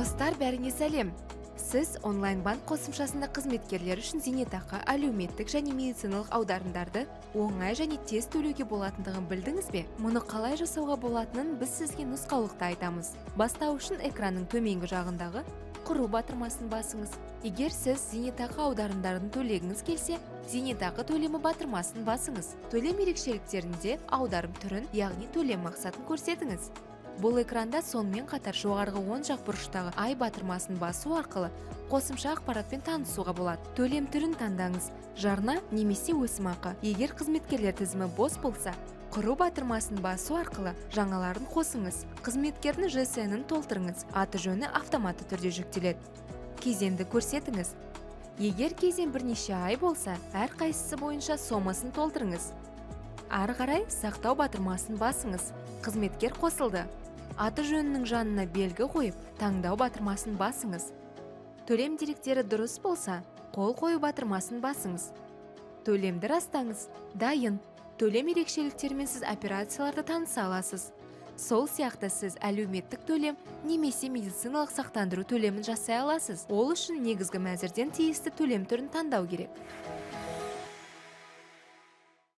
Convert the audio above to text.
Достар, бәріңе сәлем! Сіз онлайн банк қосымшасында қызметкерлер үшін зейнетақы, әлеуметтік және медициналық аударымдарды оңай және тез төлеуге болатындығын білдіңіз бе? Мұны қалай жасауға болатынын біз сізге нұсқаулықта айтамыз. Бастау үшін экранның төменгі жағындағы «Құру» батырмасын басыңыз. Егер сіз зейнетақы аударымдарын төлегіңіз келсе, «Зейнетақы төлемі» батырмасын басыңыз. Төлем ерекшеліктерінде аударым түрін, яғни төлем мақсатын көрсетіңіз. Бұл экранда сонымен қатар жоғарғы оң жақ бұрыштағы «Ай» батырмасын басу арқылы қосымша ақпаратпен танысуға болады. Төлем түрін таңдаңыз: жарна немесе өсімақы. Егер қызметкерлер тізімі бос болса, «Құру» батырмасын басу арқылы жаңаларын қосыңыз. Қызметкердің ЖСН-ін толтырыңыз, аты жөні автоматты түрде жүктеледі. Кезеңді көрсетіңіз. Егер кезең бірнеше ай болса, әрқайсысы бойынша сомасын толтырыңыз. Ары қарай «Сақтау» батырмасын басыңыз. Қызметкер қосылды. Аты жөнінің жанына белгі қойып, «Таңдау» батырмасын басыңыз. Төлем деректері дұрыс болса, «Қол қою» батырмасын басыңыз. Төлемді растаңыз. Дайын. Төлем ерекшеліктерімен сіз операцияларды таныса аласыз. Сол сияқты сіз әлеуметтік төлем немесе медициналық сақтандыру төлемін жасай аласыз. Ол үшін негізгі мәзірден тиісті төлем түрін таңдау керек.